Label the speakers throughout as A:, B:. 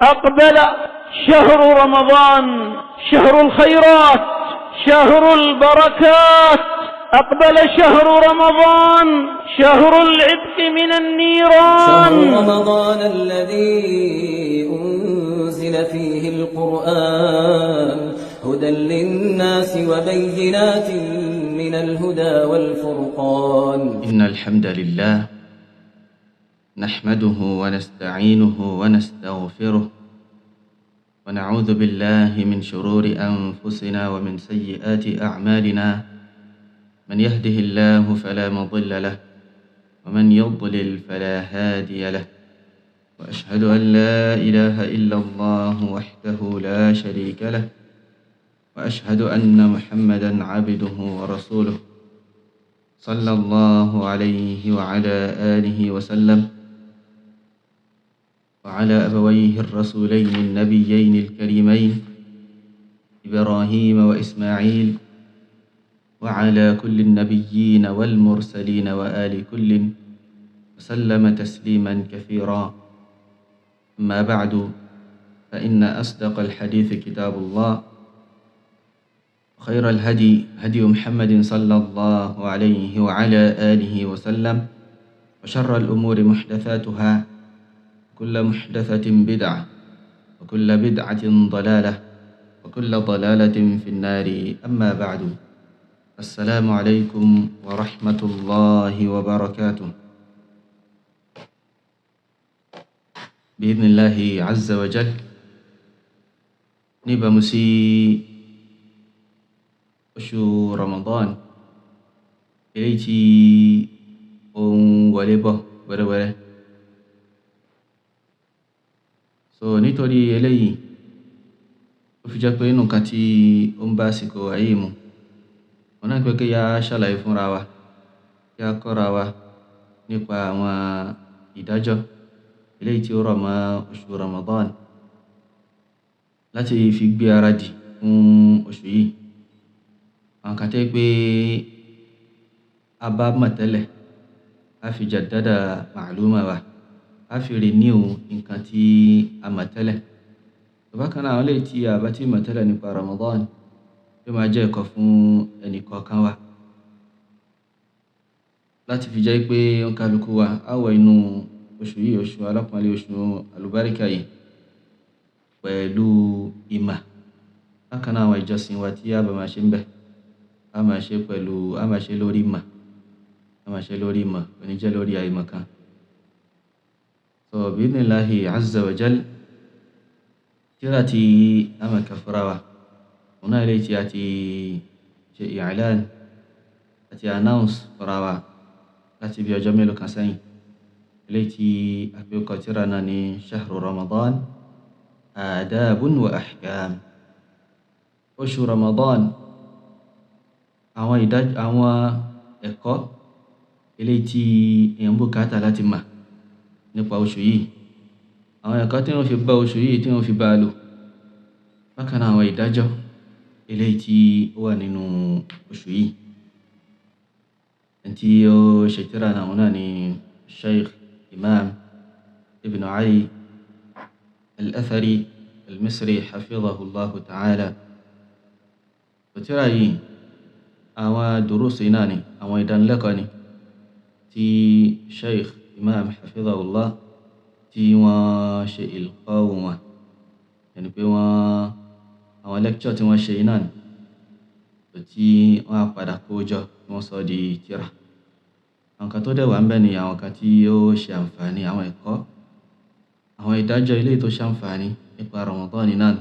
A: أقبل شهر رمضان، شهر الخيرات، شهر البركات. أقبل شهر رمضان، شهر العتق من النيران.
B: شهر رمضان الذي أنزل فيه القرآن هدى للناس وبينات من الهدى والفرقان.
C: إن الحمد لله نحمده ونستعينه ونستغفره ونعوذ بالله من شرور أنفسنا ومن سيئات أعمالنا، من يهده الله فلا مضل له ومن يضلل فلا هادي له، وأشهد أن لا إله إلا الله وحده لا شريك له، وأشهد أن محمدا عبده ورسوله صلى الله عليه وعلى آله وسلم وعلى أبويه الرسولين النبيين الكريمين إبراهيم وإسماعيل وعلى كل النبيين والمرسلين وآل كل وسلم تسليما كثيرا. أما بعد، فإن أصدق الحديث كتاب الله، خير الهدي هدي محمد صلى الله عليه وعلى آله وسلم، وشر الأمور محدثاتها، كل محدثة بدعة، وكل بدعة ضلالة، وكل ضلالة في النار. أما بعد، السلام عليكم ورحمة الله وبركاته. بإذن الله عز وجل níbàámu sí oṣù Ramadan eléyìí tí ó ń wọlé bọ̀ wẹ́rẹ́wẹ́rẹ́. So nítorí eléyìí, ó fi jẹ́ pé inú nǹkan tí ó ń bá àsìkò ayé mu, wọn náà pé kí a ṣàlàyé fúnra wa, kí a kọ́ra wa nípa àwọn ìdájọ́ eléyìí tí ó rọ̀ mọ́ oṣù Ramadan láti fi gbé ara dì fún oṣù yìí. Àwọn kan tẹ́ pé a bá mọ̀ tẹ́lẹ̀, a fi jaddada màlúmà wa, a fi renew nǹkan tí a mọ̀ tẹ́lẹ̀. Bákan náà, àwọn eléyìí tí a bá ti mọ̀ tẹ́lẹ̀ nípa Ramadan yóò máa jẹ́ ẹ̀kọ́ fún ẹnì kọ̀ọ̀kan wa láti fi jẹ́ pé òǹkàlùkù wa á wọ inú oṣù yìí, oṣù alápọ̀nlé, oṣù àlùbáríkà yìí pẹ̀lú ìmà. Bákan náà, àwọn ìjọsìn wa tí a bá máa ṣe ń bẹ̀, a máa ṣe pẹ̀lú, a máa ṣe lórí ìmà, a máa ṣe lórí ìmà, kò ní jẹ́ lórí àìmọ̀ kan. So bi'idhnillahi azza wa jal, tírà tí a máa kà fúnra wa, òun náà eléyìí tí a ti ṣe i'lan àti announce fúnra wa láti bí ọjọ́ mélòó kan sẹ́yìn, eléyìí tí a fi kọ tírà náà ní Shahru Ramadan Adabun wa Ahkam. Oṣù Ramadan, àwọn ìdájọ́, àwọn ẹ̀kọ́ eléyìí tí èèyàn bùkátà láti mà nípa oṣù yìí, àwọn ẹ̀kọ́ tí wọ́n fi bá oṣù yìí, tí wọ́n fi bá a lò. Bákan náà, àwọn ìdájọ́ eléyìí tí ó wà nínú oṣù yìí. Ẹni tí ó ṣe tírà náà, òun náà ni Sheikh Imam Ibn Ali Al-Athari Al-Misri hafidhahullahu ta'ala. Tírà yìí, àwọn dùrúsì náà ni, àwọn ìdánilẹ́kọ̀ọ́ ni tí Sheikh Imam hafidhahullah tí wọ́n ṣe ìlqáwò wọn, ẹni pé wọ́n àwọn lecture tí wọ́n ṣe náà ni tí wọ́n á padà kó jọ, tí wọ́n sọ di tírà. Àwọn kan tó dẹ̀ wà ńbẹ̀ ni àwọn kan tí ó ṣe àǹfààní, àwọn ẹ̀kọ́, àwọn ìdájọ́ eléyìí tó ṣàǹfààní nípa Ramadan náà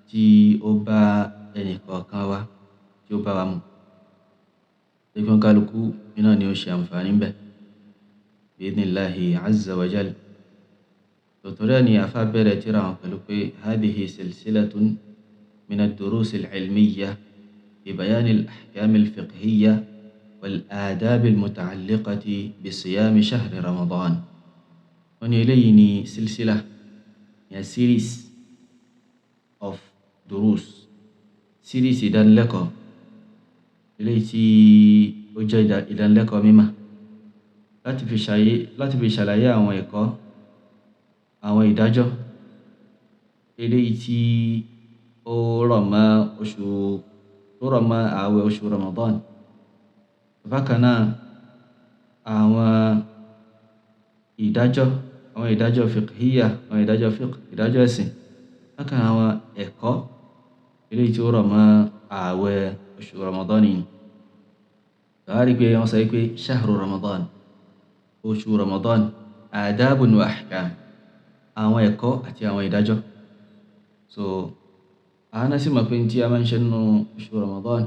C: tí ó bá ẹnì kọ̀ọ̀kan wa, tí ó bá wa mu. Ìgbọ́n kálukú iná ni ó ṣe àǹfààní ńbẹ̀ bi'idhnillahi azza wa jal. Tòtòrí ẹ̀ ni àfá bẹ̀rẹ̀ tírà wọn pẹ̀lú pé hadhihi silsilatun min ad-durus al-ilmiyya fi bayan al-ahkam al-fiqhiyya wal-adab al-muta'alliqati bi siyami shahri Ramadan. Wọ́n ní eléyìí ni silsila, yẹn series of durus, series ìdánilẹ́kọ̀ọ́ eléyìí tí ó jẹ́ ìdánilẹ́kọ̀ọ́ mímọ̀ láti fi ṣàlàyé àwọn ẹ̀kọ́, àwọn ìdájọ́ Eléyìí tí ó rọ̀ mọ́ oṣù tó rọ̀ mọ́ ààwẹ̀ oṣù Ramadan. Bákan náà, àwọn ìdájọ́, àwọn ìdájọ́ fiqhiyya, àwọn ìdájọ́ fiqh, ìdájọ́ ẹ̀sìn. Bákan náà, àwọn ẹ̀kọ́ eléyìí tí ó rọ̀ mọ́ ààwẹ̀ oṣù Ramadan yìí. A rí pé wọ́n sọ pé shahru Ramadan, oṣù Ramadan, adabun wa ahkam, àwọn ẹ̀kọ́ àti àwọn ìdájọ́. So àwọn náà sì mọ̀ pé tí a máa ń ṣe nínú oṣù Ramadan,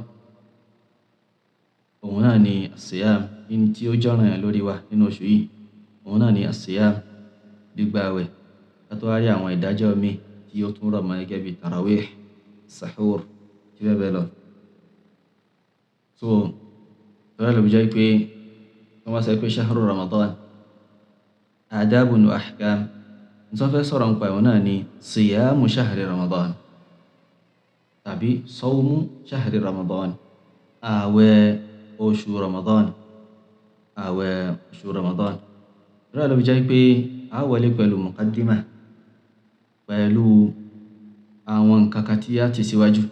C: òun náà ni asiyam, ní tí ó jọ́ràn yàn lórí wa nínú oṣù yìí, òun náà ni asiyam, gbígba àwẹ̀. Ká tó wá rí àwọn ìdájọ́ míì tí ó tún rọ̀ mọ́ gẹ́gẹ́ bí tarawih, sahur, tí bẹ́ẹ̀ bẹ́ẹ̀ lọ. So tọ́lá ló fi jẹ́ pé wọ́n bá sọ pé shahru Ramadan adabun wa ahkam, ní tí wọ́n fẹ́ sọ̀rọ̀ nípa ìwọ̀n náà ni siyamu shahri Ramadan tàbí sawmu shahri Ramadan, ààwẹ̀ oṣù Ramadan, ààwẹ̀ oṣù Ramadan. Tọ́lá ló fi jẹ́ pé a wọlé pẹ̀lú muqaddima, pẹ̀lú àwọn nǹkan kan tí a ti síwájú,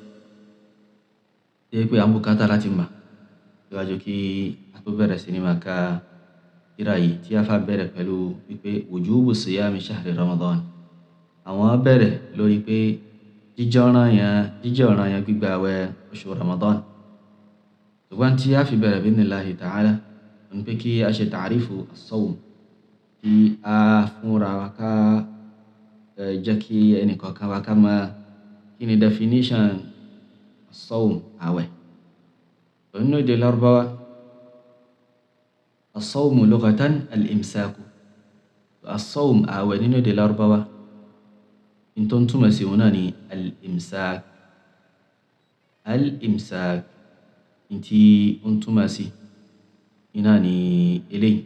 C: tí ó jẹ́ pé à ń bùkátà láti mọ̀ síwájú kí a tó bẹ̀rẹ̀ sí ní máa ka tírà yìí, tí a fà bẹ̀rẹ̀ pẹ̀lú wípé wujubu siyami shahri Ramadan. Àwọn bẹ̀rẹ̀ lórí pé jíjẹ́ ọ̀ranyàn gbígba àwẹ̀ oṣù Ramadan. Ṣùgbọ́n tí a fi bẹ̀rẹ̀ bi'idhnillahi ta'ala, òun pé kí a ṣe ta'rifu as-sawm, kí a fúnra wa ká jẹ́ kí ẹnì kọ̀ọ̀kan wa ká mọ̀ kí ni definition as-sawm, àwẹ̀. Nínú èdè Lárúbáwá, as-sawmu lughatan al-imsaku. As-sawm, àwẹ̀ nínú èdè Lárúbáwá, in tó ń túmọ̀ sí òun náà ni al-imsak. Al-imsak, in tí ó ń túmọ̀ sí iná ni eléyìí.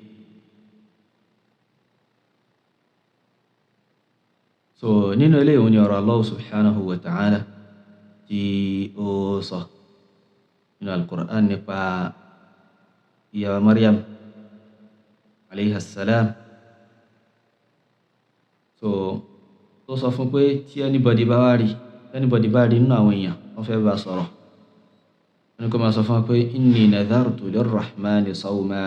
C: So nínú eléyìí òun ni ọ̀rọ̀ Allah subhanahu wa ta'ala tí ó sọ nínú Al-Qur'an nípa ìyàwó Maryam alayha salam. So tó sọ fún pé tí anybody bá wá rí, anybody bá rí nínú àwọn èèyàn wọ́n fẹ́ bá sọ̀rọ̀, wọ́n ní kó máa sọ fún wa pé inni nadhartu lirrahmani sawma,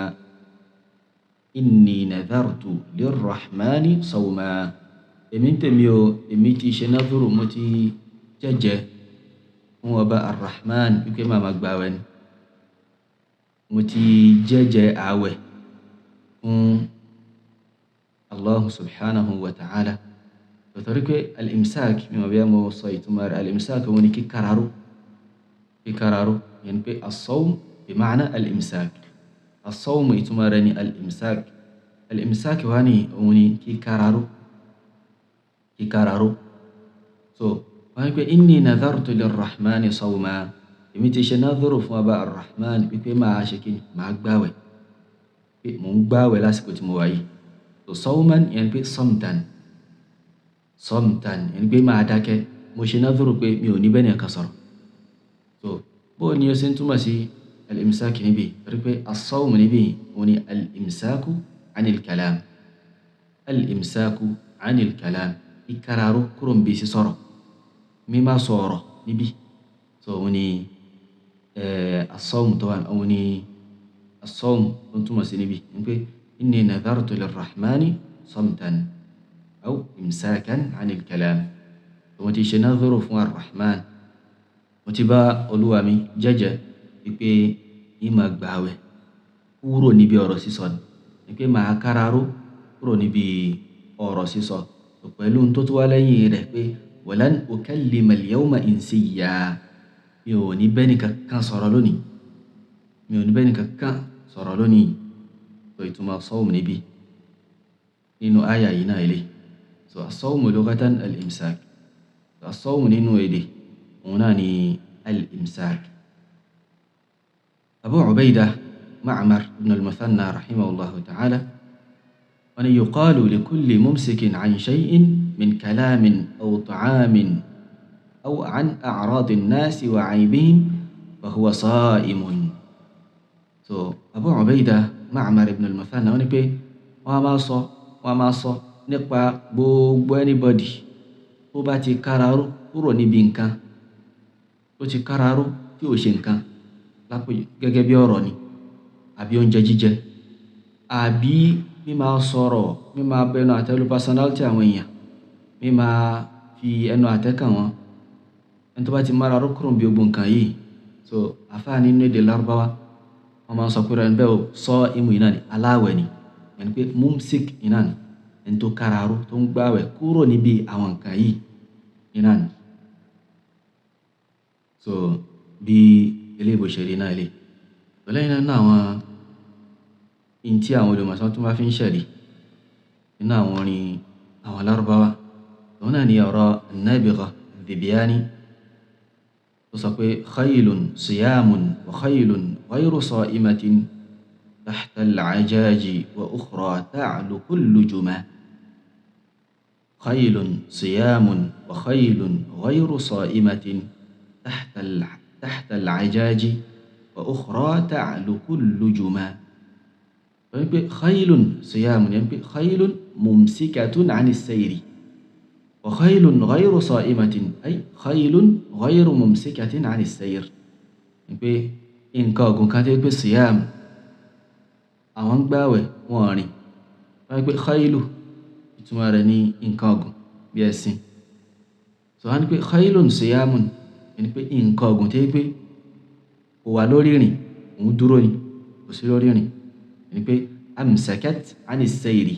C: inni nadhartu lirrahmani sawma. Èmi ń tèmi o, èmi ti ṣe nadhuru, mo ti jẹ́jẹ́ fún ọba Ar-Rahman wípé màá máa gbààwẹ̀ ni. Mo ti jẹ́jẹ́ ààwẹ̀ fún Allah subhanahu wa ta'ala. Torí pé al-imsak, mi ò bí mo sọ ìtumọ̀ rẹ̀, al-imsak òun ni kíkararó, kíkararó, yẹn pé as-sawm bi ma'na al-imsak. As-sawm ìtumọ̀ rẹ̀ ni al-imsak. Al-imsak wá ní òun ni kíkararó, kíkararó. So wọ́n ní pé inni nadhartu lirrahmani sawma, èmi ti ṣe nadhuru fún ọba Ar-Rahman wípé máa ṣe kí ni, máa gbààwẹ̀, pé mò ń gbààwẹ̀ lásìkò tí mo wà yìí. So sawman yẹn pé samtan, samtan yẹn pé máa dákẹ́, mo ṣe nadhuru pé mi ò ní bẹ́ẹ̀ nìkan sọ̀rọ̀. So bó ni ó ṣe ń túmọ̀ sí al-imsak níbí, torí pé as-sawm níbí òun ni al-imsaku anil kalam, al-imsaku anil kalam, ìkararó kúrò níbi sísọ̀rọ̀, mímá sọ̀rọ̀ níbí. So òun ni as-sawm tó wà, òun ni as-sawm tó ń túmọ̀ sí níbí, ní pé inni nadhartu lirrahmani samtan aw imsakan anil kalam. Mo ti ṣe nadhuru fún Ar-Rahman, mo ti bá Olúwa mi jẹ́jẹ́ wípé ní máa gbààwẹ̀ kúrò níbi ọ̀rọ̀ sísọ ni, ní pé màá káraró kúrò níbi ọ̀rọ̀ sísọ, pẹ̀lú ohun tó tún wá lẹ́yìn rẹ̀ pé walan ukallima al-yawma insiyya, mi ò ní bẹ́ẹ̀ nìkan kan sọ̀rọ̀ lónìí, mi ò ní bẹ́ẹ̀ nìkan kan sọ̀rọ̀ lónìí. So ìtumọ̀ sawm níbí nínú àyà yìí náà eléyìí. So as-sawmu lughatan al-imsak. So as-sawmu nínú èdè òun náà ni al-imsak. Abu Ubaydah Ma'mar ibn al-Muthanna rahimahullahu ta'ala wọ́n ní yuqalu likulli mumsikin an shay'in min kalamin aw ta'amin aw an a'radi an-nasi wa 'aybihim fa huwa sa'imun. So Abu Ubaydah Ma'mar ibn al-Muthanna wọ́n ní pé wọ́n á máa sọ, wọ́n á máa sọ nípa gbogbo anybody tó bá ti káraró kúrò níbi nǹkan, tó ti káraró tí ò ṣe nǹkan lápèjì gẹ́gẹ́ bí ọ̀rọ̀ ni, àbí oúnjẹ jíjẹ, àbí mímá sọ̀rọ̀, mímá bẹnu àtẹ́ lu personality àwọn èèyàn, mímá fi ẹnu àtẹ́ kàn wọ́n. Ẹni tó bá ti máraró kúrò níbi gbogbo nǹkan yìí, so àfáà nínú èdè Lárúbáwá wọ́n máa ń sọ pé ẹni bẹ́ẹ̀ o sọ ìmù iná ni, aláwẹ̀ ni, ẹni pé mumsik iná ni, ẹni tó káraró tó ń gbàwẹ̀ kúrò níbi àwọn nǹkan yìí iná ni. So bí eléyìí bó ṣe rí náà eléyìí. Lẹ́yìn náà àwọn in tí àwọn olùmọ̀sán tó máa fi ń ṣẹ̀rí nínú àwọn orin àwọn Lárúbáwá, òun náà ni ọ̀rọ̀ An-Nabigha Ad-Dibiyani tó sọ pé khaylun siyamun wa khaylun ghayru sa'imatin tahta al-ajaji wa ukhra ta'lu kullu juma. Khaylun siyamun wa khaylun ghayru sa'imatin tahta al-ajaji wa ukhra ta'lu kullu juma. Wọ́n pé khaylun siyamun, yẹn pé khaylun mumsikatun 'ani as-sayri wa khaylun ghayru sa'imatin, ay khaylun ghayru mumsikatin 'ani as-sayr. Yẹn pé nǹkan ọ̀gùn kan tó pé siyam, àwọn ń gbààwẹ̀ wọn rìn. Wọ́n pé khaylu ìtumọ̀ rẹ̀ ní nǹkan ọ̀gùn bí ẹṣin. So wọ́n pé khaylun siyamun, yẹn pé nǹkan ọ̀gùn tó pé kò wà lórí rìn, òun dúró ni, kò sí lórí rìn. Yẹn pé amsakat 'ani as-sayri,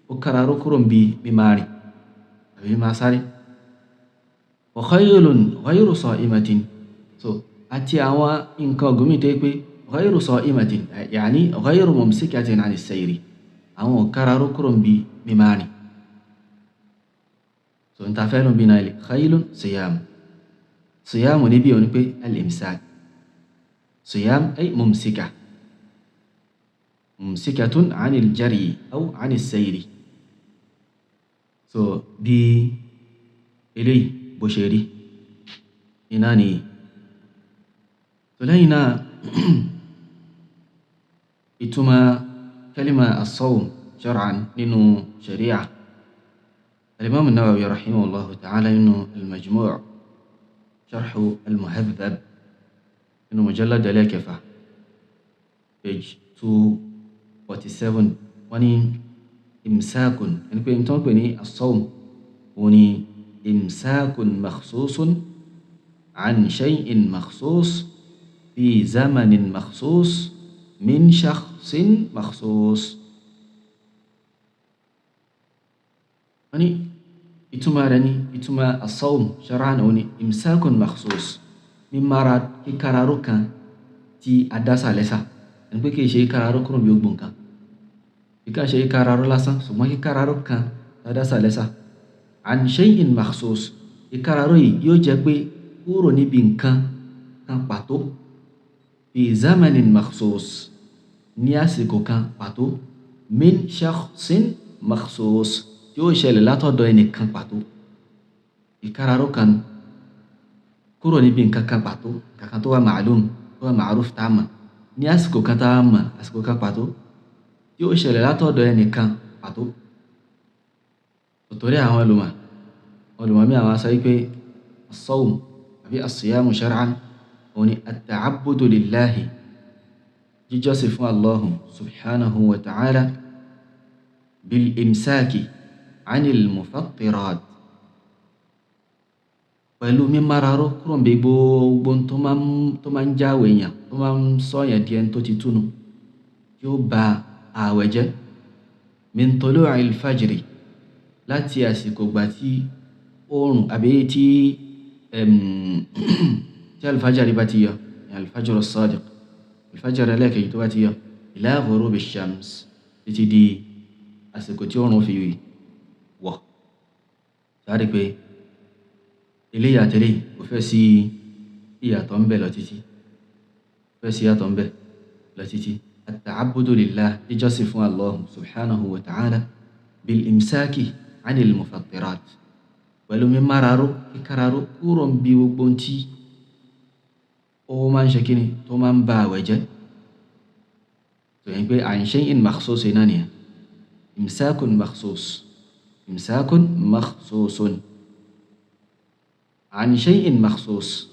C: ó káraró kúrò níbi mímá rìn àbí mímá sáré. Wa khaylun ghayru sa'imatin, so àti àwọn nǹkan ọ̀gùn míì tó pé ghayru sa'imatin, ya'ni ghayru mumsikatin 'ani as-sayri, àwọn ò káraró kúrò níbi mímá rìn. So n ta fẹ́ ló ń bí náà ilé khaylun siyam, siyam níbí òun ni pé al-imsak, siyam ay mumsika, mumsikatun 'ani al-jaryi aw 'ani as-sayri. So bí eléyìí bó ṣe rí iná nìyí. So lẹ́yìn náà ìtumọ̀ kalima as-sawm shar'an nínú sharia, al-Imam an-Nawawi rahimahullahu ta'ala nínú al-Majmu' sharhu al-Muhadhab nínú mujallad ẹlẹ́kẹfà page 247, wọ́n ní imsakun, ẹni pé n tó ń pè ní as-sawm òun ni imsakun makhsusun an shay'in makhsus fi zamanin makhsus min shakhsin makhsus. Wọ́n ní ìtumọ̀ rẹ̀ ní ìtumọ̀ as-sawm shar'an òun ni imsakun makhsus, mímára kíkararó kan tí a dá sàlẹ́sà, ẹni pé kì í ṣe kíkararó kúrò bí gbogbo nǹkan, kì í ṣe kíkararó lásán, ṣùgbọ́n kíkararó kan tí a dá sàlẹ́sà. An shay'in makhsus, kíkararó yìí yóò jẹ́ pé kúrò níbi nǹkan kan pàtó, fi zamanin makhsus, ní àsìkò kan pàtó, min shakhsin makhsus, tí ó ṣẹlẹ̀ látọ̀dọ̀ ẹnìkan pàtó. Ìkararó kan kúrò níbi nǹkan kan pàtó, nǹkan kan tó wà ma'lum, tó wà ma'ruf tá a mọ̀, ní àsìkò kan tá a mọ̀, àsìkò kan pàtó, tí ó ṣẹlẹ̀ látọ̀dọ̀ ẹnìkan pàtó. Torí àwọn olùmọ̀ mi àwọn sọ wípé as-sawm àbí as-siyamu shar'an òun ni at-ta'abbudu lillahi, jíjọ́sìn fún Allahu subhanahu wa ta'ala bil imsaki 'anil mufattirat, pẹ̀lú mímáraró kúrò níbi gbogbo tó máa ń jáwèé èèyàn, tó máa ń sọ̀yàn di ẹni tó ti túnu, tí ó ba ààwẹ̀ jẹ́. Min tulu'il fajri, láti àsìkò ìgbà tí oòrùn àbí tí alfajari bá ti yọ, alfajr as-sadiq, alfajr ẹlẹ́ẹ̀kejì tó bá ti yọ, ila ghurubi shams, títí di àsìkò tí oòrùn fi wọ̀. Sáré pé eléyìí àtẹlé kò fẹ́ sí ìyàtọ̀ ń bẹ lọ títí, fẹ́ sí ìyàtọ̀ ń bẹ lọ títí. At-ta'abbudu lillah, jíjọ́sìn fún Allah subhanahu wa ta'ala bil imsaki 'anil mufattirat, pẹ̀lú mímáraró kíkararó kúrò ń bí gbogbo tí ó máa ń ṣe kíni tó máa ń ba àwẹ̀ jẹ́. So yẹn pé an shay'in makhsus iná nìyẹn, imsakun makhsus, imsakun makhsusun. An shay'in makhsus,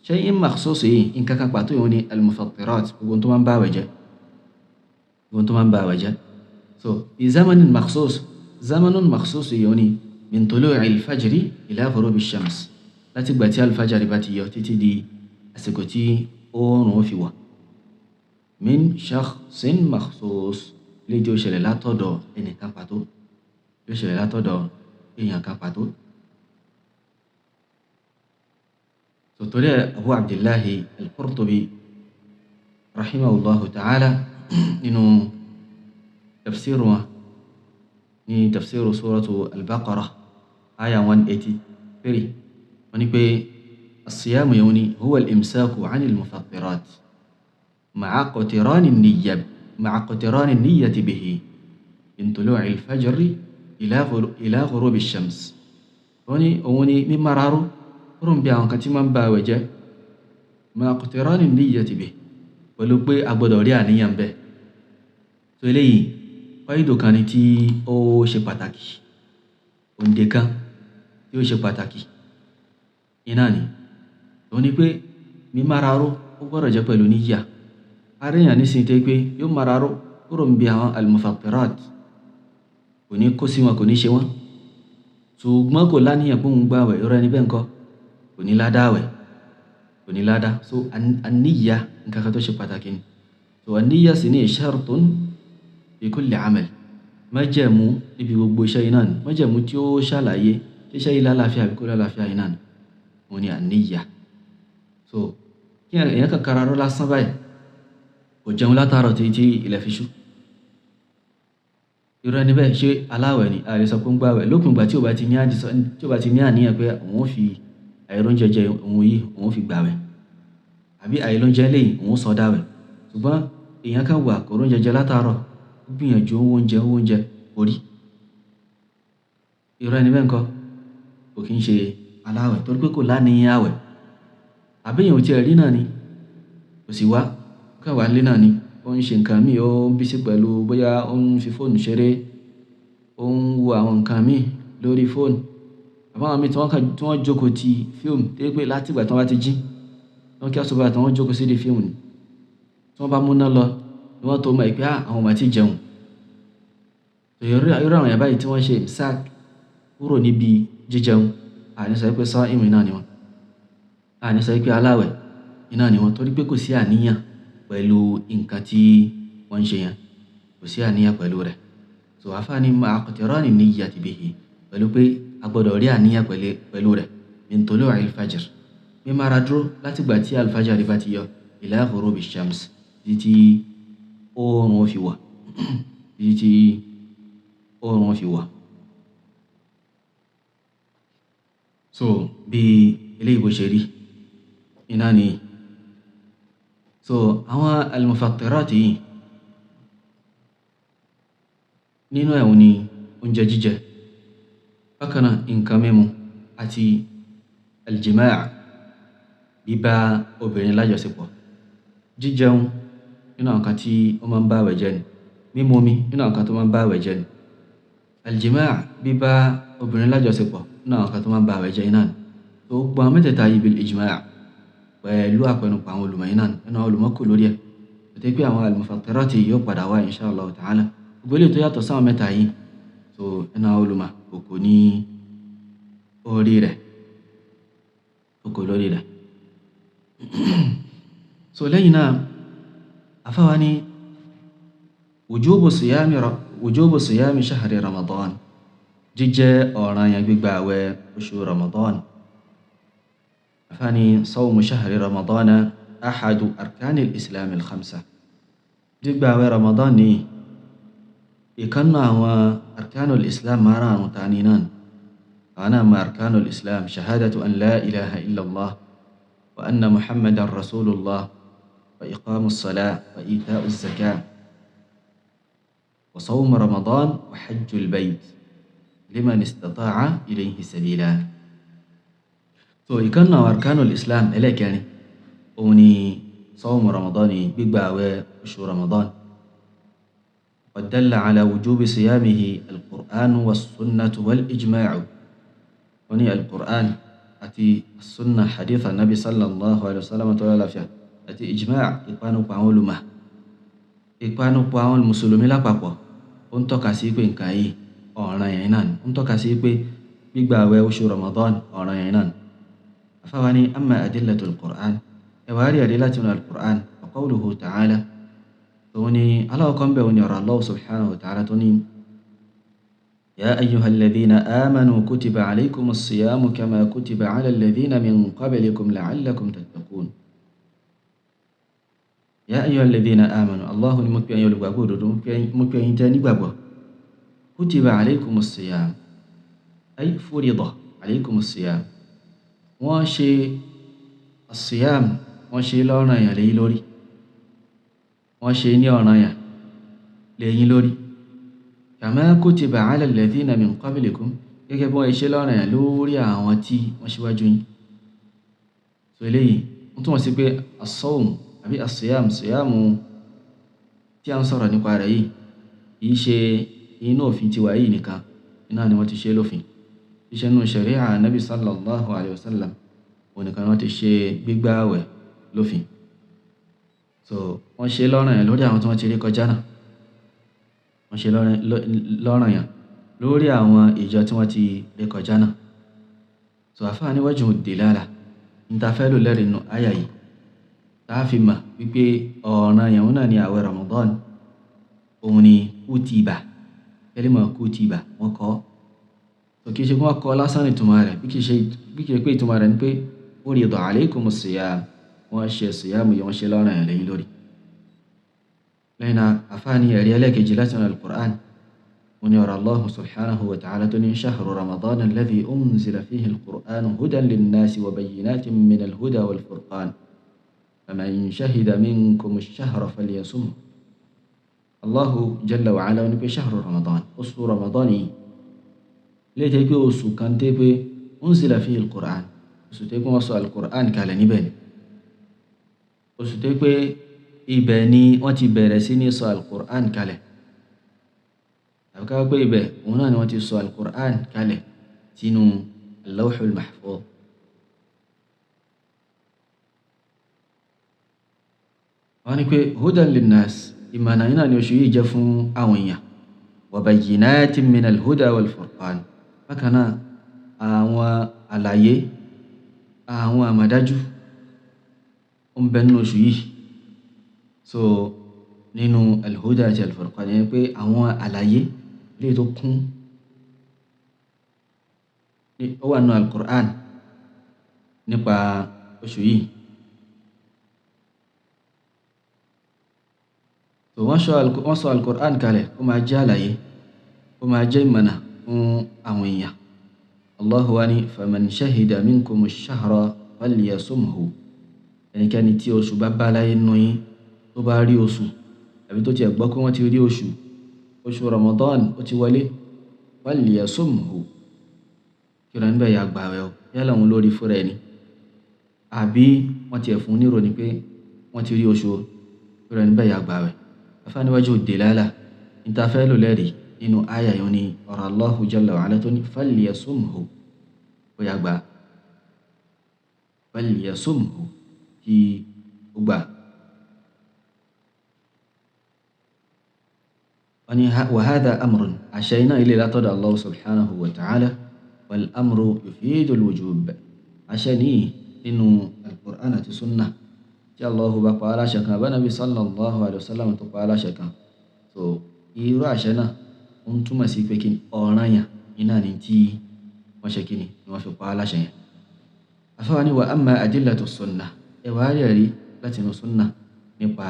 C: shay'in makhsus yìí nǹkan kan pàtó yìí ni al-mufattirat, gbogbo tó máa ń bá àwẹ̀ jẹ́, gbogbo tó máa ń bá àwẹ̀ jẹ́. So fi zamanin makhsus, zamanun makhsus yìí ni min tulu'i al-fajri ila ghurubi shams, láti gbà tí al-fajri bá ti yọ títí di àsìkò tí oòrùn ó fi wọ̀. Min shakhsin makhsus, léyìí tí ó ṣẹlẹ̀ látọ̀dọ̀ ẹnìkan pàtó, tí ó ṣẹlẹ̀ látọ̀dọ̀ èèyàn kan pàtó. Torí Abu Abdillahi al-Qurtubi rahimahullahu ta'ala nínú tafsiru wọn ní tafsiru suratu al-Baqarah aya 183, wọ́n ní pé as-siyamu yẹn ni huwa al-imsaku 'ani al-mufattirat ma'a qatirani an-niyya, ma'a qatirani an-niyyati bihi min tulu'i al-fajri ila ghurubi ash-shams. Wọ́n ní òun ni mímáraró kúrò ń bí àwọn kan tí máa ń ba àwẹ̀ jẹ́, ma'a qatirani an-niyyati bihi, pẹ̀lú pé a gbọ́dọ̀ rí àníyàn bẹ́ẹ̀. So eléyìí fáyidò kan ni tí ó ṣe pàtàkì, òǹdè kan tí ó ṣe pàtàkì iná ni. Òun ni pé mímáraró ó gbọ́dọ̀ jẹ́ pẹ̀lú níyà. Aríyàn nísìnyí tó pé yóò máraró kúrò ń bí àwọn al-mufattirat, kò ní kó sí wọn, kò ní ṣe wọn, ṣùgbọ́n kò láníyàn pé òun gbààwẹ̀, irú ẹni bẹ́ẹ̀ ńkọ́ kò ní ládàá àwẹ̀, kò ní ládàá. So àníyà nǹkan kan tó ṣe pàtàkì ni. So àníyà sì ní shartun fi kulli amal, májẹ̀mú níbi gbogbo iṣẹ́ iná ni, májẹ̀mú tí ó ṣàlàyé ṣiṣẹ́ yìí lálàáfíà àbí kò lálàáfíà iná ni, òun ni àníyà. So kí èèyàn kan kararó lásán báyìí, kò jẹun látàárọ̀ títí ilẹ̀ fi ṣú, irú ẹni bẹ́ẹ̀ ṣé aláwẹ̀ ni? A lè sọ pé ń gbààwẹ̀ lópin ìgbà tí ò bá ti ní tí ò bá ti ní àníyàn pé òun ó fi àìróúnjẹ jẹ òun yìí òun ó fi gbààwẹ̀, àbí àìlóúnjẹ léyìí òun sọ dáwẹ̀. Ṣùgbọ́n èèyàn kan wà kò róúnjẹ jẹ látàárọ̀, ó gbìyànjú owó oúnjẹ, owó oúnjẹ kò rí, irú ẹni bẹ́ẹ̀ ńkọ́ kò kí ń ṣe aláwẹ̀ torí pé kò láníyàn àwẹ̀. Àbí èèyàn ò tiẹ̀ rí náà ni, kò sì wá, ó kàn wá nílé náà ni, ó ń ṣe nǹkan míì, ó ń bísí pẹ̀lú bóyá ó ń fi fóònù ṣeré, ó ń wo àwọn nǹkan míì lórí fóònù, àbáwọn míì tí wọ́n kàn tí wọ́n jókòó ti fíìmù tó jẹ́ pé láti ìgbà tí wọ́n bá ti jí, wọ́n kí àsùbá tí wọ́n jókòó sí di fíìmù ni, tí wọ́n bá múná lọ ni wọ́n tó mọ̀ pé àwọn ò mà tí jẹun. Irú àwọn èèyàn báyìí tí wọ́n ṣe imsak kúrò níbi jíjẹun, àní sọ pé sā'im iná ni wọ́n, àní sọ pé aláwẹ̀ iná ni wọ́n, torí pé kò sí àníyàn pẹ̀lú nǹkan tí wọ́n ń ṣe yẹn, kò sí àníyàn pẹ̀lú rẹ̀. So àfáàní ma'a qatirani niyyati bihi, pẹ̀lú pé a gbọ́dọ̀ rí àníyàn pẹ̀lú rẹ̀. Min tulu'i al-fajr, mímára dúró láti ìgbà tí al-fajr bá ti yọ, ila ghurubi shams, títí oòrùn ó fi wọ̀, títí oòrùn ó fi wọ̀. So bí eléyìí bó ṣe rí iná ni. So àwọn al-mufattirat yìí nínú ẹ̀ ni oúnjẹ jíjẹ, bákan náà nǹkan mímu àti al-jima', bíbá obìnrin lájọṣepọ̀. Jíjẹun nínú àwọn nǹkan tí ó máa ń bá àwẹ̀ jẹ́ ni, mímu omi nínú àwọn nǹkan tó máa ń bá àwẹ̀ jẹ́ ni, al-jima' bíbá obìnrin lájọṣepọ̀ nínú àwọn nǹkan tó máa ń bá àwẹ̀ jẹ́ iná ni. So gbogbo àwọn mẹ́tẹ̀ẹ̀ta yìí bil ijma' pẹ̀lú àpẹnupọ̀ àwọn olùmọ̀ iná ni, ẹnu àwọn olùmọ̀ kò lórí ẹ̀. Àti pé àwọn al-mufattirat yìí yóò padà wá insha Allah ta'ala. Gbogbo eléyìí tó yàtọ̀ sáwọn mẹ́ta yìí, so ẹnu àwọn olùmọ̀ kò kò ní orí rẹ̀, kò kò lórí rẹ̀. So lẹ́yìn náà, àfáwa ní wujubu siyami shahri Ramadan, jíjẹ́ ọ̀ranyàn gbígba àwẹ̀ oṣù Ramadan. Àfáàní sawmu shahri Ramadan ahadu arkani al-islam al-khamsa, gbígba àwẹ̀ Ramadan ní ìkànnà àwọn arkanul islam márààrún ta ní náà. Àwọn náà ma arkanul islam: shahadatu an la ilaha illallah wa anna muhammadan rasulullah wa iqamus salah wa ita'uz zakah wa sawmu Ramadan wa hajjul bayt liman istata'a ilayhi sabila. So ìkànnà àwọn arkanul islam ẹlẹ́kẹrin òun ni sawmu Ramadan, ní gbígba àwẹ̀ oṣù Ramadan. قد دل على وجوب صيامه القرآن والسنة والإجماع. وني القرآن àti sunna hadith anabi sallallahu alayhi wa sallam tó lálàáfíà àti ijma' ìpanupọ̀ àwọn olùmọ̀, ìpanupọ̀ àwọn mùsùlùmí lápapọ̀, ó ń tọ́ka sí pé nǹkan yìí ọ̀ràn yẹn náà ni, ó ń tọ́ka sí pé gbígba àwẹ̀ oṣù Ramadan ọ̀ràn yẹn náà ni. Afáwa ní amma adillatul Qur'an, ẹ̀wà rí ẹ̀rí láti inú al-Qur'an, wa qawluhu ta'ala, tòun ni aláwọ̀kọ́ ń bẹ̀ òun ni ọ̀rọ̀ Allah subhanahu wa ta'ala tó ní يا أيها الذين آمنوا كتب عليكم الصيام كما كتب على الذين من قبلكم لعلكم تتقون. يا أيها الذين آمنوا، الله ni mo pè ẹ̀yin olùgbàgbọ́ òdodo, mo pè ẹ̀yin tẹ́ nígbàgbọ́. كتب عليكم الصيام أي فرض عليكم الصيام, wọ́n ṣe الصيام, wọ́n ṣe lọ́ranyàn lé yín lórí, wọ́n ṣe ní ọ̀ranyàn lé yín lórí. Kama kutiba ala alladhina min qablikum, gẹ́gẹ́ bí wọ́n ṣe lọ́ranyàn lórí àwọn tí wọ́n ṣíwájú yín. So eléyìí wọ́n túmọ̀ sí pé as-sawm àbí as-siyam, siyamu tí a ń sọ̀rọ̀ nípa rẹ̀ yìí kìí ṣe inú òfin tiwa yìí nìkan iná ni wọ́n ti ṣe lófin. Iṣẹ́ nínú ṣẹ̀ríà Nabi sallallahu alayhi wa sallam òun nìkan ni wọ́n ti ṣe gbígbà àwẹ̀ lófin. So wọ́n ṣe lọ́ranyàn lórí àwọn tí wọ́n ti rí kọjá náà, wọ́n ṣe lọ́ranyàn lórí àwọn ìjọ tí wọ́n ti rí kọjá náà. So àfáà ní wajhu dilala, níta fẹ́ lò lẹ́rìí nínú àyà yìí tá a fi mọ̀ wípé ọ̀ranyàn òun náà ni àwẹ̀ Ramadan, òun ni kútìbà, kẹ́límà kútìbà wọ́n kọ́. So kì í ṣe pé wọ́n kọ́ lásán ní ìtumọ̀ rẹ̀, bí kì í ṣe pé ìtumọ̀ rẹ̀ ni pé furida alaykumus siyam, wọ́n ṣe siyamu yìí, wọ́n ṣe lọ́ranyàn lẹ́yìn lórí. Lẹ́yìn náà àfáà ní ẹ̀rí ẹlẹ́ẹ̀kejì láti inú al-Qur'an, òun ni ọ̀rọ̀ Allah subhanahu wa ta'ala tó ní shahru Ramadan alladhi unzila fihi al-Qur'an hudan linnasi wa bayyinatin min al-huda wal-furqan faman shahida minkum ash-shahra falyasumhu. Allahu jalla wa ala ní pé shahru Ramadan, oṣù Ramadan yìí lè jẹ́ pé oṣù kan tẹ́ pé unzila fihi al-Qur'an, oṣù tẹ́ pé wọ́n sọ al-Qur'an kalẹ̀ níbẹ̀ ni, oṣù tẹ́ pé ibẹ̀ ni wọ́n ti bẹ̀rẹ̀ sí ní sọ al-Qur'an kalẹ̀, tàbí ká pé ibẹ̀ òun náà ni wọ́n ti sọ al-Qur'an kalẹ̀ sínú al-Lawhul Mahfuz. Wọ́n ní pé hudan linnas, ìmọ̀nà iná ni oṣù yìí jẹ́ fún àwọn èèyàn, wa bayyinatin minal huda wal furqan, bákan náà àwọn àlàyé, àwọn àmọ̀dájú ó ń bẹ nínú oṣù yìí. So nínú al-huda àti al-furqan yẹn pé àwọn àlàyé lè tó kún ó wà nínú al-Qur'an nípa oṣù yìí. So wọ́n sọ al-Qur'an kalẹ̀ kó máa jẹ́ àlàyé, kó máa jẹ́ ìmọ̀nà fún àwọn èèyàn. Allahu wa ní faman shahida minkum ash-shahra falyasumhu, ẹnikẹ́ni tí oṣù bá bá láyé nínú yín, tó bá rí oṣù àbí tó tiẹ̀ gbọ́ pé wọ́n ti rí oṣù, oṣù Ramadan ó ti wọlé, falyasumhu, kí ọ̀rọ̀ níbẹ̀ yà gbààwẹ̀ o, yálà òun lórí fúnra ẹni àbí wọ́n tiẹ̀ fún un nírò ni pé wọ́n ti rí oṣù o, kí ọ̀rọ̀ níbẹ̀ yà gbààwẹ̀. Afáà níwájú dilala, níta fẹ́ lò lẹ́rìí nínú àyà yìí ni ọ̀rọ̀ Allahu jalla wa ala tó ní falyasumhu, ó yà gbà, falyasumhu, kí ó gbà. Wọ́n ní wa hadha amrun, àṣẹ iná ilé látọ̀dọ̀ Allah subhanahu wa ta'ala, wal amru yufidu al-wujub, àṣẹ ní nínú al-Qur'an àti sunnah tí Allah bá pa aláṣẹ kan, bá Nabi sallallahu alayhi wa sallam tó pa aláṣẹ kan. So irú àṣẹ náà ó ń túmọ̀ sí pé kí ọ̀ranyàn iná ni tí wọ́n ṣe kí ni wọ́n fi pa aláṣẹ yẹn. Afáwa ní wa amma adillatu sunnah, ẹwà rí ẹ̀rí láti inú sunnah nípa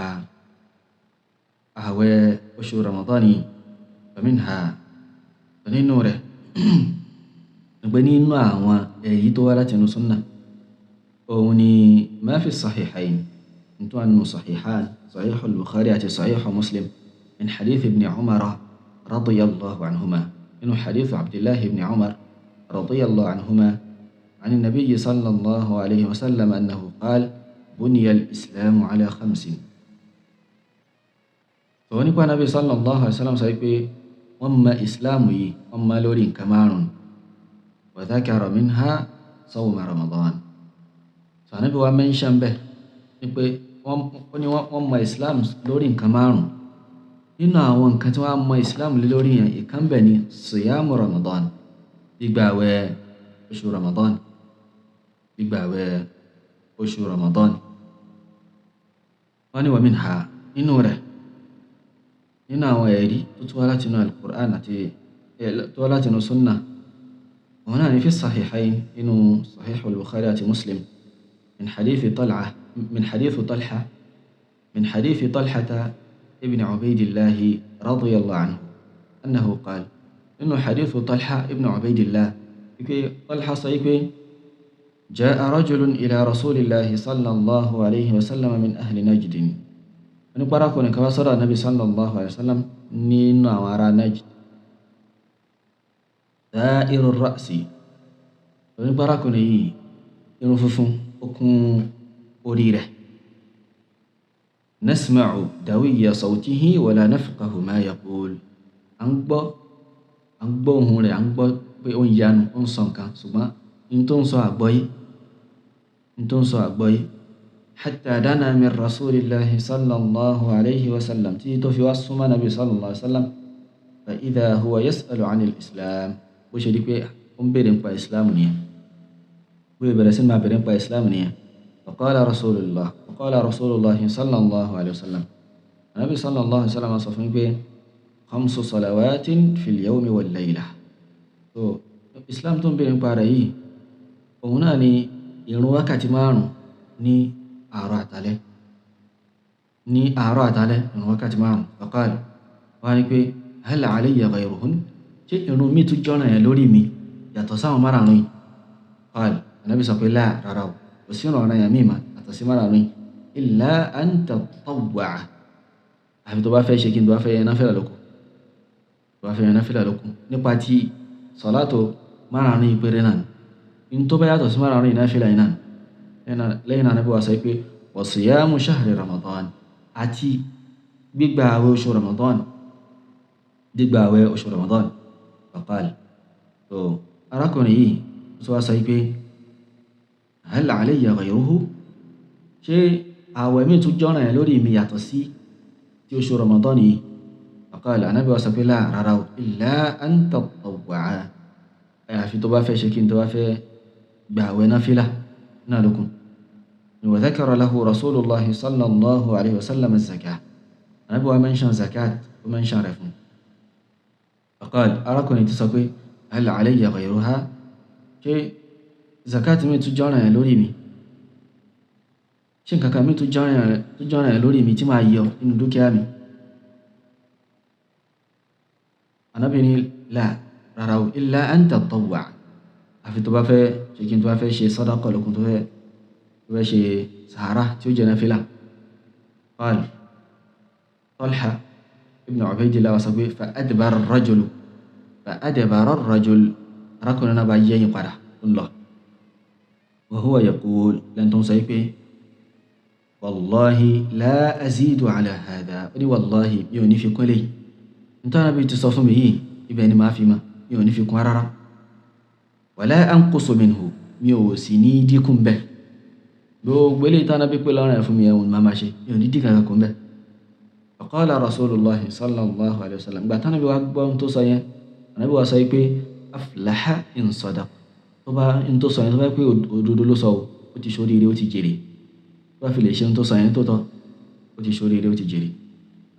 C: ààwẹ̀ oṣù Ramadan yìí, faminha, nínú rẹ̀ pé nínú àwọn èyí tó wá láti inú sunnah òun ni ma fi sahihayn, tó wà nínú sahihan, sahih al-Bukhari àti sahih Muslim, min hadith ibn Umar radiyallahu anhuma, nínú hadith Abdullahi ibn Umar radiyallahu anhuma عن النبي صلى الله عليه وسلم أنه قال بني الإسلام على خمس. Tó nípa Nabi sallallahu alaihi wasallam sọ pé wọ́n mọ ìsìláàmù yìí, wọ́n mọ lórí nǹkan márùn-ún, wa dhakara minha sawma Ramadan. So Ànábì wa mention bẹ́ẹ̀ ni pé wọ́n ní wọ́n mọ Islam lórí nǹkan márùn-ún. Nínú àwọn nǹkan tí wọ́n mọ Islam lé lórí yẹn, ìkan bẹ̀ ni siyamu Ramadan, gbígbààwẹ̀ oṣù Ramadan, gbígbààwẹ̀ oṣù Ramadan. Wọ́n ní wa minha, nínú rẹ̀, nínú àwọn ẹ̀rí tó tún wá láti inú Al-Qur'an àti tó wá láti inú Sunnah, òun náà ní fi Sahihayn, nínú Sahih al-Bukhari àti Muslim, min hadithi Talha, min hadithi Talha, min hadithi Talhata ibn Ubaydillah radiyallahu anhu annahu qala, nínú hadithu Talha ibn Ubaydillah, wípé Talha sọ wípé جاء رجل إلى رسول الله صلى الله عليه وسلم من أهل نجد. Wọ́n ní parákùnrin kan wá sọ́dọ̀ Ànábì sallallahu alayhi wa sallam nínú àwọn ará Najd. Da'iru ra'si. Wọ́n ní parákùnrin yìí irun funfun ó kún orí rẹ̀. Nasma'u dawiyya sawtihi wala nafqahu ma yaqul. À ń gbọ́ ohùn rẹ̀, à ń gbọ́ pé ó ń yanu, ó ń sọ nǹkan, ṣùgbọ́n n tó ń sọ àgbọ́yé, n tó ń sọ àgbọ́yé. Hatta dana min rasulillahi sallallahu alayhi wa sallam, tí tó fi wá súnmọ́ Nabi sallallahu alayhi wa sallam. Fa idha huwa yas'alu 'anil islam, bó ṣe di pé ó ń béèrè nípa islam nìyẹn, bó ṣe bẹ̀rẹ̀ sí máa béèrè nípa islam nìyẹn. Faqala rasulullah, faqala rasulullah sallallahu alayhi wa sallam, Nabi sallallahu alayhi wa sallam sọ fún pé khamsu salawatin fil yawmi wal layla. So islam tó ń béèrè nípa rẹ̀ yìí, òun náà ni ìrun wákàtí márùn-ún ní àárọ̀ àtàlẹ́, ní àárọ̀ àtàlẹ́ ìrun wákàtí márùn-ún. Faqal, wọ́n á ní pé hal alayya ghayruhun, ṣé ìrun mi tún jọ́nà yẹn lórí mi yàtọ̀ sáwọn márùn-ún yìí? Qal, Ànábì sọ pé la, rárá o, kò sí ìrun ọ̀ranyàn míì mà yàtọ̀ sí márùn-ún yìí, illa an tatawwa, àfi tó bá fẹ́ ṣe kí n tó bá fẹ́ yẹn náfìlà lóko, tó bá fẹ́ yẹn náfìlà lóko nípa ti sọ̀látò márùn-ún yìí péré náà ni, n tó bá yàtọ̀ sí márùn-ún yìí náfìlà yìí náà. Lẹ́yìn náà Ànábì wa sọ pé wa siyamu shahri Ramadan, àti gbígba àwẹ̀ oṣù Ramadan, gbígba àwẹ̀ oṣù Ramadan. Faqal, so arákùnrin yìí tó wá sọ pé hal alayya ghayruhu, ṣé àwẹ̀ mi tún jọ́ràn yẹn lórí mi yàtọ̀ sí ti oṣù Ramadan yìí? Faqal, Ànábì wa sọ pé la, rárá o, illa an tatawwa, àyàfi tó bá fẹ́ ṣe kí n tó bá fẹ́ gba àwẹ̀ náfìlà náà lókun. Wa dhakara lahu rasulullah sallallahu alayhi wa sallam az-zakah, Ànábì wa mention zakat, ó mention rẹ̀ fún. Faqal, arákùnrin ti sọ pé hal alayya ghayruha, ṣé zakat mi tún jọ́ràn yẹn lórí mi? Ṣé nǹkan kan mi tún jọ́ràn yẹn lórí mi tí máa yọ nínú dúkìá mi? Ànábì ní la, rárá o, illa an tatawwa, àfi tó bá fẹ́ ṣe kí n tó bá fẹ́ ṣe sadaqa lókun, tó fẹ́ ṣe sàárà tí ó jẹ́ náfìlà. Qal, Talha ibn Ubaydillah sọ pé fa adbara ar-rajulu, fa adbara ar-rajul, arákùnrin náà bá yẹ́yìn padà ń lọ. Wa huwa yaqul, lẹ́nu tó ń sọ pé wallahi la azidu ala hadha, ó ní wallahi mi ò ní fi kún eléyìí, nítorí Ànábì ti sọ fún mi yìí, ibẹ̀ ni màá fi mọ́, mi ò ní fi kún rárá. Wala anqusu minhu, mi ò sì ní dínkù bẹ́ẹ̀, gbogbo eléyìí tí Ànábì pé lọ́rùn ẹ̀ fún mi ẹ̀hún máa ma ṣe, mi ò ní dín kankan kún bẹ́ẹ̀. Faqala rasulullah sallallahu alayhi wa sallam, ìgbà tí Ànábì wa gbọ́ ohun tó sọ yẹn, Ànábì wa sọ yìí pé aflaha in sadaq, tó bá ń tó sọ yẹn, tó bá pé òdodo ló sọ o, ó ti ṣoríire, ó ti jèrè. Tó bá fi lè ṣe ohun tó sọ yẹn tó tọ́, ó ti ṣoríire, ó ti jèrè.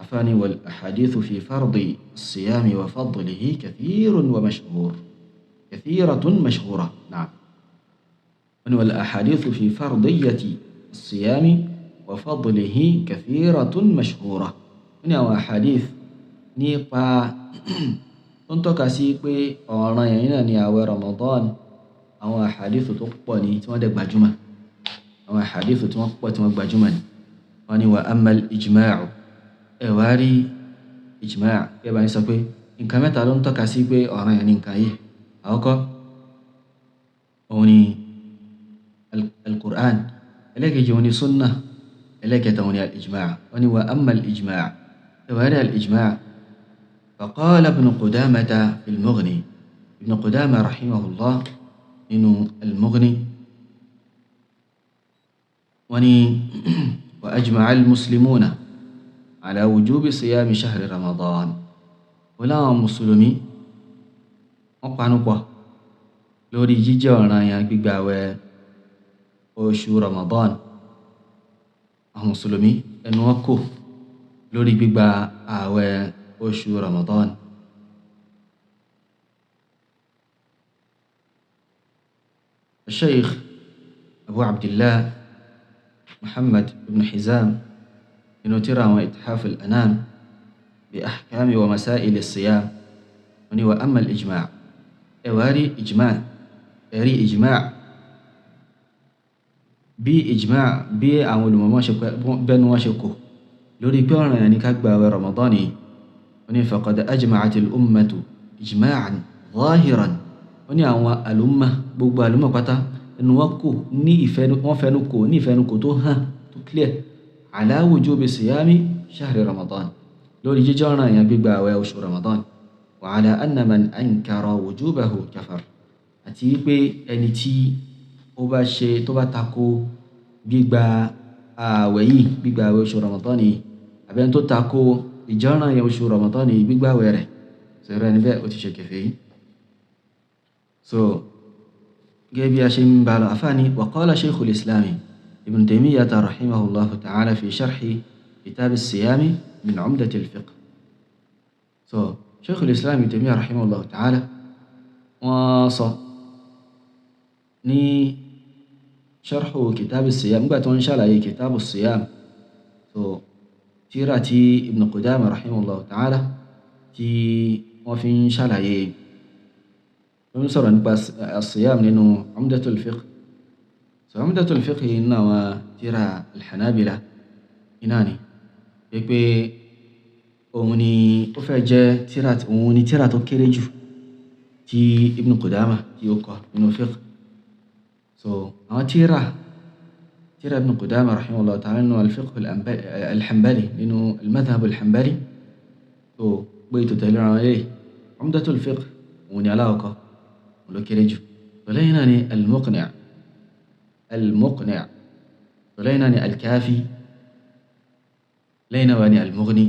C: Afáàní wal ahadithu fi fardi siyami wa fadlihi kathirun wa mashhur, kathiratun mashhura. Na'am. Wal ahadithu fi fardiyyati siyami wa fadlihi kathiratun mashhura. Wọ́n ní àwọn ahadith nípa tó ń tọ́ka sí pé ọ̀ràn yẹn náà ni àwẹ̀ Ramadan, àwọn ahadith tó pọ̀ ní tí wọ́n dẹ̀ gbajúmọ̀, àwọn ahadith tí wọ́n pọ̀ tí wọ́n gbajúmọ̀ ni. Wọ́n ní wa amma al-ijma'u, ẹ wá rí ijma' kí ẹ bá ní sọ pé nǹkan mẹ́ta ló ń tọ́ka sí pé ọ̀ràn yẹn ni nǹkan yìí. Àkọ́kọ́ òun ni al-Qur'an, ẹlẹ́kejì òun ni sunnah, ẹlẹ́kẹta òun ni al-ijma'. Wọ́n ní wa amma al-ijma', ẹ wá rí al-ijma'. Faqala Ibn Qudamata fil Mughni, Ibn Qudama rahimahullah nínú Al-Mughni. Wọ́n ní wa ajma'a al-muslimuna ala wujubi siyami shahri Ramadan. Wọ́n láwọn mùsùlùmí wọ́n panupọ̀ lórí jíjẹ́ ọ̀ranyàn gbígbààwẹ̀ oṣù Ramadan. Àwọn mùsùlùmí ẹnu wọn kò lórí gbígba ààwẹ̀ oṣù Ramadan. Sheikh Abu Abdillah Muhammad ibn Hizam nínú tírà àwọn Ithaf al-Anam bi ahkami wa masail as-siyam, wọ́n ní wa amma al-ijma', ẹ̀wà rí ijma', ẹ̀rí ijma', bí ijma' bí àwọn olùmọ̀mọ́ ṣe bẹ́nu wọn ṣe kò lórí pé ọ̀ranyàn ní ká gba àwẹ̀ Ramadan yìí. Wọ́n ní faqad ajma'at al-ummatu ijma'an zahiran. Wọ́n ní àwọn àlùmọ̀, gbogbo àlùmọ̀ pátá ẹnu wọn kò ní ìfẹ́nu, wọ́n fẹ́nu kò ní ìfẹ́nu kò tó hàn tó clear ala wujubi siyami shahri Ramadan, lórí jíjẹ́ ọ̀ranyàn gbígba àwẹ̀ oṣù Ramadan. Wa ala anna man ankara wujubahu kafar, àti wípé ẹni tí ó bá ṣe tó bá tako gbígba àwẹ̀ yìí, gbígba àwẹ̀ oṣù Ramadan yìí, àbí ẹni tó tako ìjọ́ranyàn oṣù Ramadan yìí, gbígba àwẹ̀ rẹ̀, sọ̀rọ̀ ẹni bẹ́ẹ̀ ó ti ṣe kèfèrí. So gẹ́gẹ́ bí a ṣe ń bá lọ, àfáàní wa qala Shaykhul Islam Ibn Taymiyyah rahimahullahu ta'ala fi sharhi kitab as-siyami min Umdati al-Fiqh. So Shaykhul Islam Ibn Taymiyyah rahimahullahu ta'ala wọ́n sọ ní sharhu kitab as-siyam nígbà tó ń ṣàlàyé kitab as-siyam, so tírà tí Ibn Qudama rahimahullahu ta'ala tí wọ́n fi ń ṣàlàyé, wọ́n sọ̀rọ̀ nípa as-siyam nínú Umdatul Fiqh. So Umdatul Fiqh yìí nínú àwọn tírà al-Hanabila iná ni pé òun ni ó fẹ́ jẹ́ tírà, òun ni tírà tó kéré jù tí Ibn Qudama tí ó kọ nínú fiqh. So àwọn tírà Ibn Qudama rahimahullahu ta'ala nínú al-fiqh al-Hanbali, nínú al-madhhab al-Hanbali, so pé ètò tẹ̀lé ara wọn lélẹ̀. Umdatul Fiqh òun ni aláwọ̀kọ́, òun ló kéré jù. Lẹ́yìn náà ni al-Muqni', al-Muqni', lẹ́yìn náà ni al-Kafi, lẹ́yìn náà wà ní al-Mughni.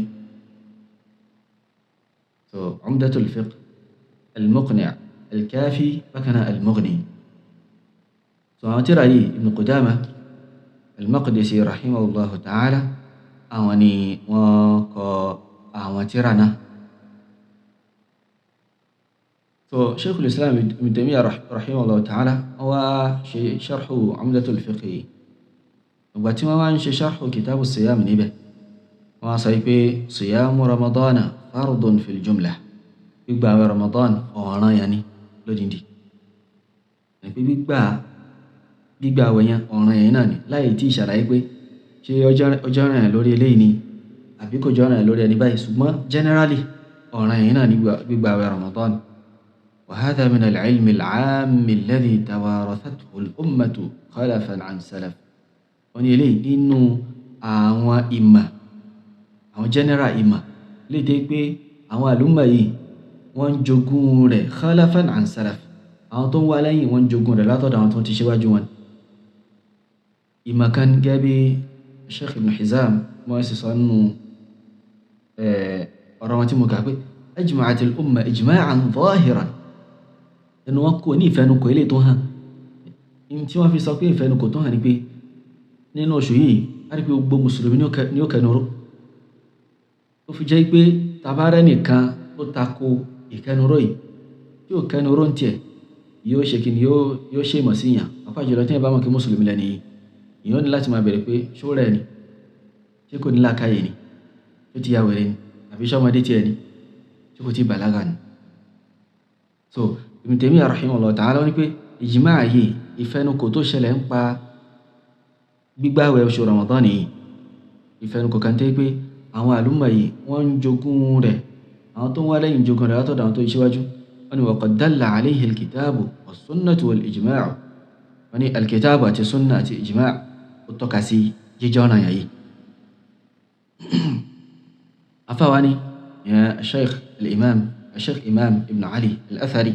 C: So Umdatul Fiqh, al-Muqni', al-Kafi, bákan náà al-Mughni. So àwọn tírà yìí Ibn Qudama al-Maqdisi rahimahullahu ta'ala àwọn ni wọ́n kọ àwọn tírà náà. So Shaykhul Islam Ibn Taymiyyah rahimahullahu ta'ala wọ́n wá ṣe sharhu Umdatul Fiqh yìí. Ìgbà tí wọ́n wá ń ṣe sharhu kitabu siyam níbẹ̀, wọ́n sọ pé siyamu Ramadana fardun fil jumla, gbígba àwẹ̀ Ramadan ọ̀ranyàn ni lódindi. Ní pé gbígba àwẹ̀ yẹn ọ̀ranyàn náà ni, láì tí ì ṣàlàyé pé ṣé ọjọ́ ọ̀ranyàn lórí eléyìí ni àbí kò jẹ́ ọ̀ranyàn lórí ẹni báyìí, ṣùgbọ́n generally ọ̀ranyàn náà ni gbígba àwẹ̀ Ramadan. وهذا من العلم العام الذي توارثته الأمة خلفا عن سلف. Wọ́n ní eléyìí nínú àwọn ìmọ̀, àwọn general ìmọ̀ lè dé pé àwọn àlùmọ̀ yìí wọ́n ń jogún rẹ̀ khalafan an salaf, àwọn tó ń wá lẹ́yìn wọ́n ń jogún rẹ̀ látọ̀dọ̀ àwọn tó ti ṣíwájú wọn. Ìmọ̀ kan gẹ́gẹ́ bí Sheikh Ibn Hizam wọ́n sì sọ nínú ọ̀rọ̀ wọn tí mo kà pé ajma'at al-umma ijma'an zahiran, ẹnu wọn kò ní ìfẹnukò eléyìí tó hàn. Ní tí wọ́n fi sọ pé ìfẹnukò tó hàn ni pé nínú oṣù yìí a rí pé gbogbo mùsùlùmí ní ó kẹnuró, tó fi jẹ́ pé tabarẹ́ nìkan tó tako ìkẹnuró yìí, tí ò kẹnuró ń tiẹ̀ yóò ṣe kí ni, yóò ṣe ìmọ̀ sí yàn. Pàápàá jùlọ tí ẹ bá mọ̀ kí mùsùlùmí lẹ́ni yìí, ìyẹn ní láti máa bẹ̀rẹ̀ pé ṣó rẹ̀ ni, ṣé kò ní làákàyè ni, ṣó ti ya wèrè ni, àbí ṣọmọdé tiẹ̀ ni, ṣé kò ti bàlágà ni. So Ibn Taymiyyah rahimahullah ta'ala wọ́n ní pé ìjìmá yìí, ìfẹnukò tó ṣẹlẹ̀ ń pa gbígbààwẹ̀ oṣù Ramadan yìí, ìfẹnukò kan tẹ́ pé àwọn àlùmọ̀ yìí wọ́n ń jogún rẹ̀, àwọn tó ń wá lẹ́yìn jogún rẹ̀ látọ̀dọ̀ àwọn tó ṣíwájú. Wọ́n ní wa qad dalla alayhi al-kitabu was-sunnatu wal-ijma'u, wọ́n ní al-kitabu àti sunna àti ijma' ó tọ́ka sí jíjọ́ ọ̀nà yìí. Afáwa ni ya Sheikh al-Imam Sheikh Imam Ibn Ali al-Athari,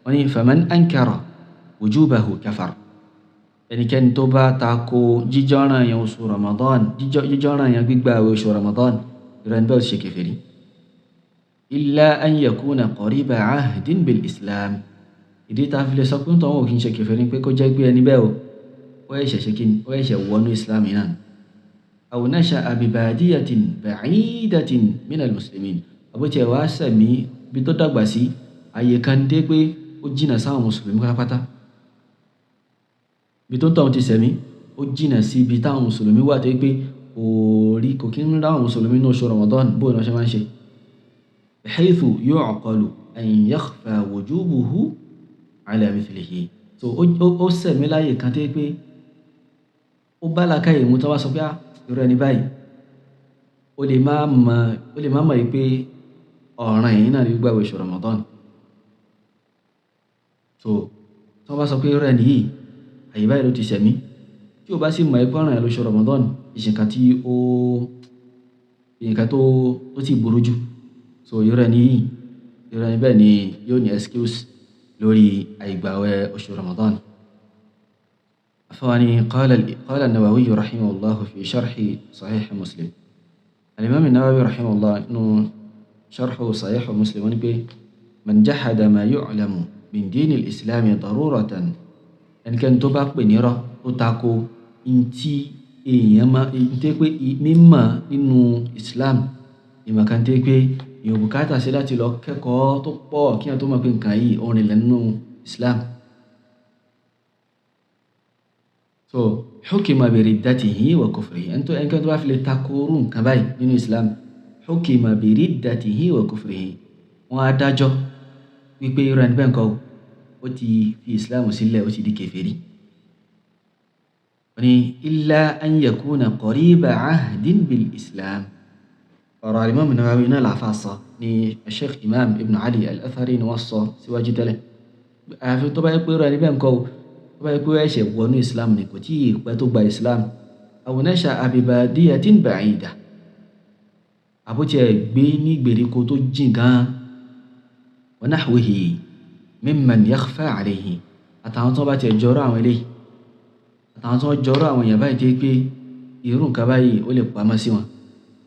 C: wọ́n ní faman ankara wujubahu kafar. Ẹnikẹ́ni tó bá tako jíjọ́ràn yẹn oṣù Ramadan, jíjọ́ràn yẹn gbígbà àwẹ̀ oṣù Ramadan, ìrẹ́ ní bẹ́ẹ̀ ṣe kèfèrí. Illa an yakuna qariba ahdin bil Islam. Ìdí tá a fi lè sọ pé tọ́wọ́ kì í ṣe kèfèrí pé kó jẹ́ pé ẹni bẹ́ẹ̀ o, ó ẹ̀ṣẹ̀ ṣe kíni, ó ẹ̀ṣẹ̀ wọnú Islam yìí náà. Aw nasha'a bi badiyatin ba'idatin minal muslimin. Àbótiẹ̀ wá sẹ̀mí bí tó dàgbà sí àyè kan dé pé ó jìnà sáwọn mùsùlùmí pátápátá. Bí tó ń tọ́hún ti sẹ̀mí, ó jìnà sí ibi táwọn mùsùlùmí wà tó pé kò rí kò kí ń ráwọn mùsùlùmí ní oṣù Ramadan bóun ni wọ́n ṣe máa ń ṣe. Bihaythu yu'qalu an yakhfa wujubuhu ala mithlihi. So ó sẹ̀mí láyè kan tó pé ó bá làákàyè mu tó wá sọ pé á irú ẹni báyìí ó lè má mọ̀ pé ọ̀ràn yìí náà ní gbígbààwẹ̀ oṣù Ramadan. So tí wọ́n bá sọ pé irú ẹni yìí àyè báyìí ló ti sẹ̀mí, tí o bá sì mọ̀ pé ọ̀ràn yẹn lóṣù Ramadan, ìṣìnkan tí ó nǹkan tó ti burú jù. So irú ẹni yìí, irú ẹni bẹ́ẹ̀ ni yóò ní excuse lórí àìgbààwẹ̀ oṣù Ramadan. Afawani qala an-Nawawi rahimahullah fi sharhi Sahih Muslim. Al-Imam an-Nawawi rahimahullah nínú sharhu Sahih Muslim wọ́n ní pé man jahada ma yu'lamu min din al-Islam daruratan. Ẹnikẹ́ni tó bá pè nírọ́ tó tako ntí èèyàn máa ntí pé mímọ̀ nínú Islam, ìmọ̀ kan tí pé èèyàn bùkátà sí láti lọ kẹ́kọ̀ọ́ tó pọ̀ kí wọ́n tó mọ̀ pé nǹkan yìí ó rinlẹ̀ nínú Islam. So hukima bi riddatihi wa kufrihi. Ẹnikẹ́ni tó bá fi lè tako irú nǹkan báyìí nínú Islam, hukima bi riddatihi wa kufrihi, wọ́n á dájọ́ wípé irú ẹni bẹ́ẹ̀ nǹkan ó ti fi Islam sílẹ̀, ó ti di kèfèrí. Wọ́n ní illa an yakuna qariba ahdin bil Islam. Ọ̀rọ̀ Imam Nawawi náà làáfà sọ ní Sheikh Imam Ibn Ali Al-Athari ni wọ́n sọ síwájú tẹ́lẹ̀. Àyàfi tó bá yẹ pé irú ẹni bẹ́ẹ̀ nǹkan o, tó bá yẹ pé ẹ̀ṣẹ̀ wọnú Islam ni kò tí ì pẹ́ tó gba Islam. Aw nasha'a bi badiyatin ba'ida. Àbótiẹ̀ gbé ní ìgbèríko tó jìn gan. Wa nahwihi mimman yakhfa alayhi. Àtàwọn tó bá tiẹ̀ jọrọ àwọn eléyìí, àtàwọn tó jọrọ àwọn èèyàn báyìí tẹ́ pé irú nǹkan báyìí ó lè pamọ́ sí wọn.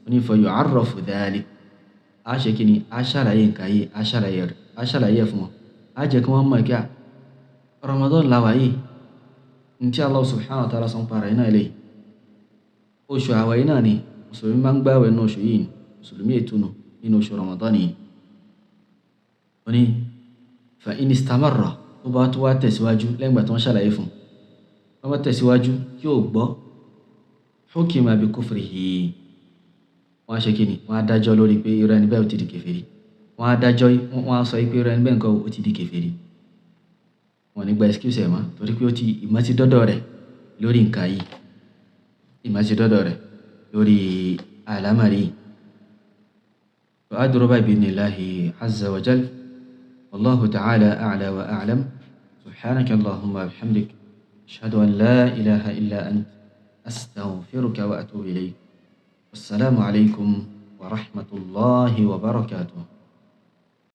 C: Wọ́n ní fa yu'arrafu dhalik. A ṣe kí ni? A ṣàlàyé nǹkan yìí, a ṣàlàyé fún wọn. A jẹ́ kí wọ́n mọ̀ kí Ramadan la wà yìí, ntí Allah subhanahu wa ta'ala sọ ń para iná eléyìí. Oṣù àwẹ̀ yìí náà ni mùsùlùmí máa ń gbààwẹ̀ nínú oṣù yìí, mùsùlùmí ètùnú nínú oṣù Ramadan yìí. Wọ́n ní fa in istamarra, tó bá tó wá tẹ̀síwájú lẹ́yìn ìgbà tó ń ṣàlàyé fún un, wọ́n bá tẹ̀síwájú tí ò gbọ́, hukima bi kufrihi. Wọ́n á ṣe kí ni? Wọ́n á dájọ́ lórí pé irú ẹni bẹ́ẹ̀ ó ti di kèfèrí. Wọ́n á dájọ́, wọ́n á sọ pé irú ẹni bẹ́ẹ̀ nǹkan ó ti di kèfèrí. Wọ́n ní gba excuse ẹ̀ mọ́ torí pé ó ti ìmọ̀ ti dọ́dọ̀ rẹ̀ lórí nǹkan yìí, ìmọ̀ ti dọ́dọ̀ rẹ̀ lórí àlámàrí yìí. Fa adúró báyìí bi idhnillahi azza wa jal. Wallahu ta'ala a'la wa a'lam. Subhanaka Allahumma bihamdik. Ashhadu an la ilaha illa ant. Astaghfiruka wa atubu ilayk. Wassalamu alaykum wa rahmatullahi wa barakatuh.